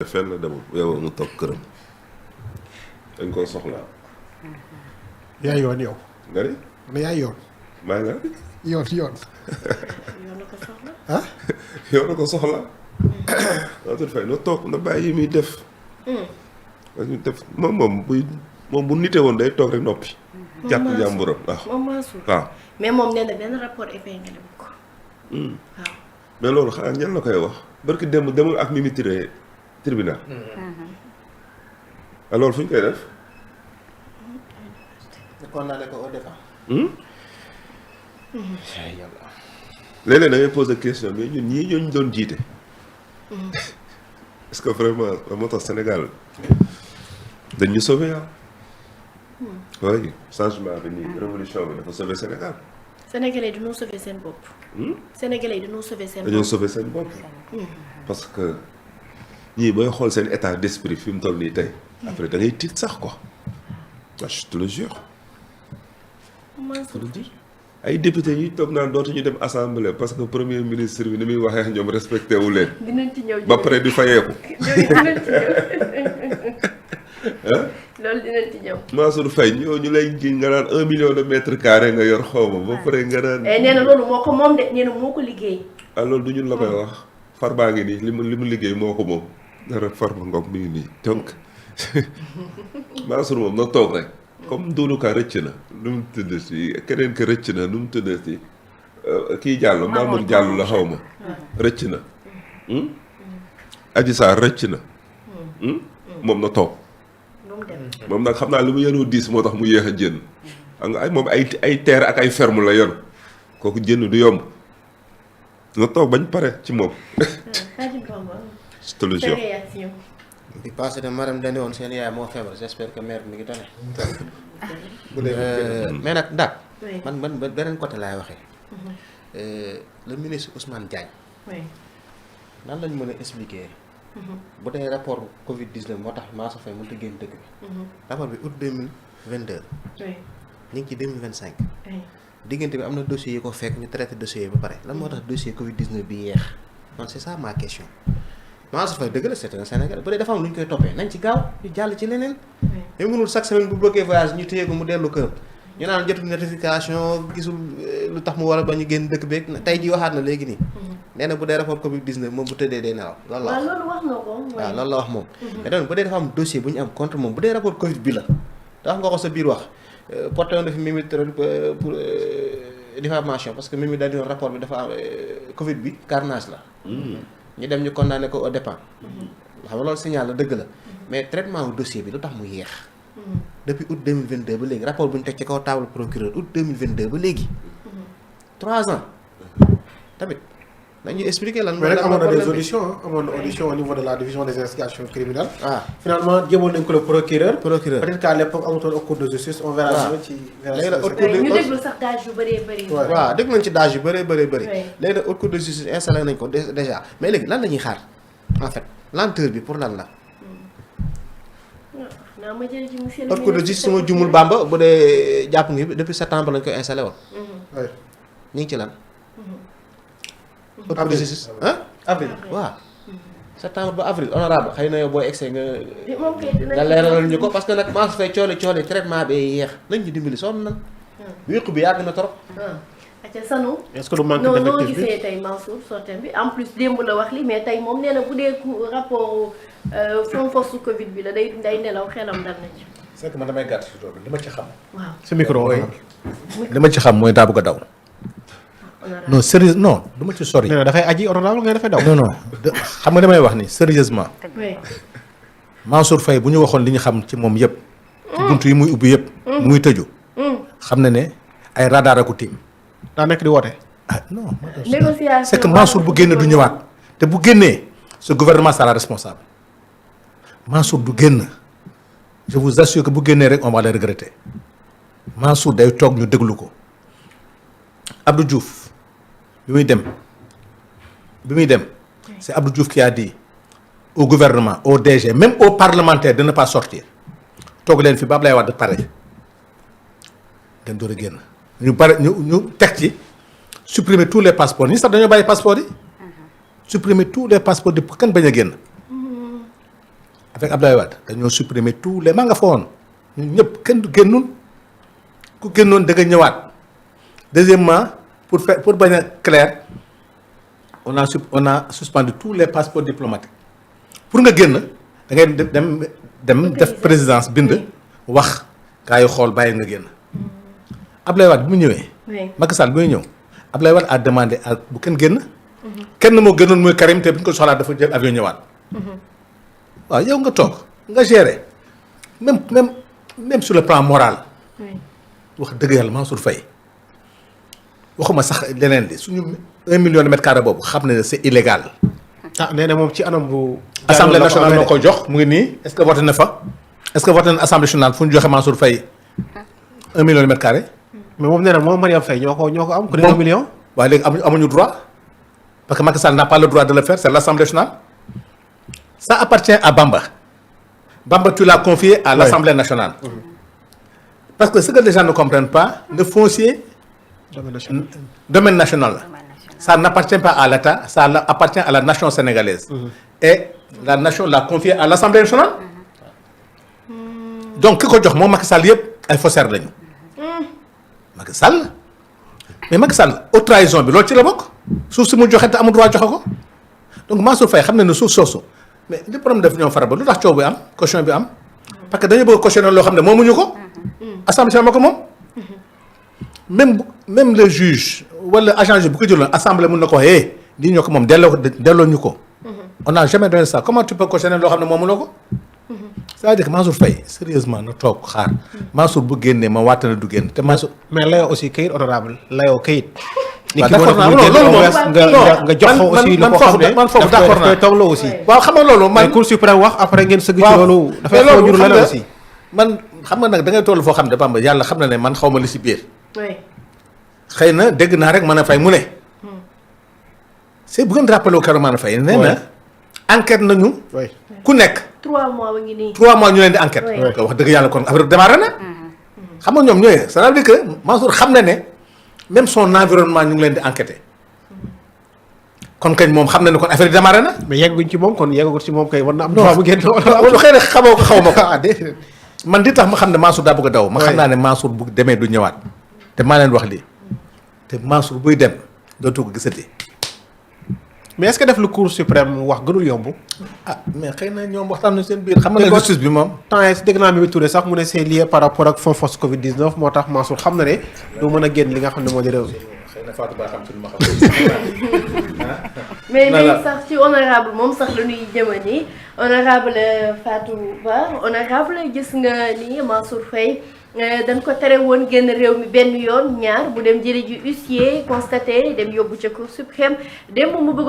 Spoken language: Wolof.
fenn la demul yow mu toog këram dañ koo soxlaa. yaay yoon yow. nga ni. ne yaay yoon. maa nga yoon. yoon la ko soxla. ah. yow na ko soxla. Mansour Faye na toog na bàyyi yi muy def. ñu def moom bu nite woon day toog rek noppi. jàpp jàmburam waaw. moom Mansour. waaw. mais moom nee na benn rapport épinglé wu ko. waaw. mais loolu xanaa ñan la koy wax barki démb demul ak Mimi Touré tribunal. loolu fu ñu koy def. condamné ko au départ. léeg-léeg da ngay poser question mais ñun ñii ñooñu doon jiite. est-ce que vraiment moo tax Sénégal dañ ñu sauver ah. oui changement bi nii révolution bi dafa sauver Sénégal. Sénégalais yi dañoo sauver seen bopp. Sénégalais yi dañoo sauver seen bopp. dañoo sauver seen bopp. parce que ñii booy xool seen état d'esprit fi mu toll nii tey. après da ngay tiit sax quoi. je te le jure. ay député yi toog naan dootuñu dem assemblée parce que premier ministre bi ni muy waxee ñoom respecté wu leen. dinañ ci ñëw ba pare di fayeeku. dinañ ci ñëw. loolu dinañ ci ñëw. Mansour Faye ñu lay ji nga naan 1 million de mètres carrés nga yor xawma ba pare nga naan. nee na loolu moo ko moom de nee na moo ko liggéey. ah loolu du ñun la koy wax. Farba ngi nii li mu liggéey moo ko moom. dara Farba Ngom mi ngi nii donc Mansour moom na toog rek. comme Doudou Ka rëcc na nu mu tudd si keneen ka rëcc na nu mu tudd si kii Diallo Mamour Diallo la xaw ma rëcc na. Adji Sarr rëcc na. moom na toog. moom nag xam naa li mu yenoo diis moo tax mu yéex a jënd. xam nga ay moom ay terre ak ay ferme la yor kooku jënd du yomb na toog bañ pare ci moom. je te le jure. bi passé de Marème dañu woon seen yaay moo feebar j'espère que mère mi ngi tane. mais nag ndax. man beneen côté laay waxee. le ministre Ousmane Diagne. nan lañ mën a expliquer. bu dee rapport Covid 19 moo tax Mansour Faye mënut a génn dëkk bi. rapport bi août 2022. ñu ngi ci 2025. diggante bi am na dossiers yi ko fekk ñu traité dossiers yi ba pare lan moo tax dossier Covid 19 bi yeex man c'est ça ma question. Mansour Faye dëgg la c'est un Sénégal bu dee dafa am lu ñu koy toppee nañ ci gaaw ñu jàll ci leneen. mais mënul chaque semaine bu bloqué voyage ñu téye ko mu dellu kër ñu naan jotul notification gisul lu tax mu war a ba ñu génn dëkk beeg tey ji waxaat na léegi nii. nee na bu dee rapport Covid 19 moom bu tëddee day nelaw. loolu la wax loolu wax na ko. waaw loolu la wax moom. mais donc bu dee dafa am dossier bu ñu am contre moom bu dee rapport Covid bi la da wax nga ko sa biir wax porté woon na fi Mimi Touré pour diffamation parce que Mimi daal di woon rapport bi dafa am Covid bi carnage la. ñu dem ñu condamné ko au départ. xam nga loolu signal la dëgg la mais traitement wu dossier bi lu tax mu yéex. depuis août 2022 ba léegi rapport bu ñu teg ci kaw table procureur août 2022 ba léegi. 3 ans tamit nañu expliquer lan. mais nag amoon na des auditions amoon na audition au niveau de la division des investigations criminelles. ah finalement jéboon nañ ko le procureur. peut-être qu'à l'époque amutoon au cours de justice on verra. waaw ci léegi nag ñu déglu sax daaj yu bëree bëri. waaw dégg nañ ci daaj yu bëree bëri. léegi nag haute cour de justice installé nañ ko déjà mais léegi lan la ñuy xaar en fait lenteur bi pour lan la. naa ma jël ci monsieur haute cour de justice sama jumul Bamba bu dee jàpp ngi depuis septembre lañ koy installé woon. oui. ñu ngi ci lan. haute cour de justice avril. waaw. septembre ba avril honorable xëy na yow booy excès nga. moom kay dina nga leeralal ñu ko parce que nag Mansour Faye coole traitement bi yéex nañ ñu dimbali sonn nan. wéqu bi yàgg na trop. acca sanu. est-ce que du manque noo d'effectif bi gisee tey Mansour sortem bi en plus démb la wax li mais tey moom nee na bu dee rapport fond force Covid bi la day nelaw xelam dal na ci. c'est que man damay gàtt si tool bi li ma ci xam. waaw sa micro mooy li ma ci xam mooy daa bëgg a daw. non sérieux non du ma ci sori. nee na dafay aji honorable nga dafay daw. non xam nga damay wax ni sérieusement oui. Mansour Faye bu ñu waxoon li ñu xam ci moom yëpp. ci buntu yi muy ubbi yëpp. muy tëju. xam na ne ay radar a ko tiim. daa nekk di woote. ah non négociation c'est que Mansour bu génn du ñëwaat te bu génnee ce gouvernement sera responsable Mansour du génn je vous assure que bu génnee rek on va le regretter Mansour day toog ñu déglu ko Abdou Diouf bi muy dem c'est Abdou Diouf qui a dit au gouvernement au DG même aux parlementaires de ne pas sortir toog leen fi ba Ablaye Wade pare ngeen door a génn ñu pare ñu teg ci supprimer tous les passeports ñi sax dañoo bàyyi passeports yi supprimer tous les passeports di kan bañ a génn avec Abdoulaye Wade dañoo supprimer tous les maa nga fa woon ñun ñëpp kenn du génnoon ku génnoon da nga ñëwaat. Deuxièmement pour bañ a clair on a suspendu tous les passeports diplomatiques pour nga génn da ngay dem def présidence bind wax gaa yi xool bàyyi nga génn. Abdoulaye Wade bi mu ñëwee. Macky Sall bi muy ñëw Abdoulaye Wade a demandé à bu kenn génn. kenn moo gënoon muy Karim te bu ñu ko soxlaa dafa jël avion ñëwaat. waaw yow nga toog nga gérer même sur le plan moral. wax dëgg yàlla Mansour Faye waxuma sax leneen li suñu 1 million de mètres carrés boobu xam ne c'est illégal. nee na moom ci anam bu. assemblée nationale moo ko jox mu ngi nii est-ce que voté na fa est-ce que voté na assemblée nationale fu ñu joxe Mansour Faye 1 million de mètres carrés. mais moom nee na moom Mariam Faye ñoo ko am. ku ne 1 million. waaye léegi amuñu droit parce que Macky Sall n'a pas le droit de le faire c'est l'assemblée nationale. ça appartient à Bamba. Bamba tu l'as confié à l'assemblée nationale. parce que ce que les gens ne comprennent pas le foncier. domaine national. Ça n'appartient pas à l'État, ça appartient à la nation sénégalaise. Et la nation l'a confié à l'Assemblée nationale. Donc ki ko jox moom Macky Sall yëpp ay faussaires lañu. Macky Sall mais Macky Sall haute trahison bi loolu ci la bokk suuf si mu joxe te amul droit joxe ko donc Mansour Faye xam na ne suuf soosu mais li problème def ñoom Farba lu tax coow bi am caution bi am parce que dañu bëgg cautionner loo xam ne moomuñu ko. Assemblée moo ko moom. même le juge wala agent bu ko jëloon assemblée mun na ko lii ñoo ko moom delloo ñu ko. on n'a jamais donné ça comment tu peux cautionner loo xam ne moomuloo ko. c'est-à-dire que Mansour Faye sérieusement na toog xaar Mansour bu génnee ma waat na du génn te Mansour. mais layoo aussi kayit honorable layoo kayit. waaw d'accord naa loolu nga jox ko aussi lu ko xam ne man foofu d'accord naa toog la aussi. waaw xam nga loolu man Cour suprême wax après ngeen sëgg ci loolu. dafay xaw a jur leneen aussi. man xam nga nag da ngay toll foo xam ne Bamba yàlla xam na ne man xaw ma li si biir. xëy na dégg naa rek mën a fay mu ne. c'est bu ngeen rappelé keroog mën a fay. nee na enquête nañu. ku nekk. 3 mois ba ngi nii. 3 mois ñu leen di enquête. wax dëgg yàlla kon affaire démarré na. xam nga ñoom ñooy ça veut dire que Mansour xam na ne même son environnement ñu ngi leen di enquêter. kon kañ moom xam na ne kon affaire démarré na. mais yegguñ ci moom kon yeggagut ci moom kay war na am. non bu génn wala xëy na xamoo ko xaw ma ko. man di tax ma xam ne Mansour daa bëgg a daw. ma xam naa ne Mansour bu demee du ñëwaat. te maa leen wax lii te Mansour buy dem dootu ko gisati. mais est-ce que def lu Cour suprême wax gënul yomb. mais xëy na ñoom waxtaan nañu seen biir. xam nga ne justice bi moom. temps yii dégg naa Mimi Touré sax mu ne c'est lié par rapport ak fonds force Covid 19 moo tax Mansour xam na ne du mën a génn li nga xam ne moo di réew mi. xëy na Fatou Ba xam ci lu ma xam. mais sax ci honorable moom sax la ñuy jëma nii honorable Fatou Ba honorable gis nga ni Mansour Faye dañ ko tere woon génn réew mi benn yoon ñaar bu dem jëli ji huissier constaté dem yóbbu ca Cour suprême dem mu bëgg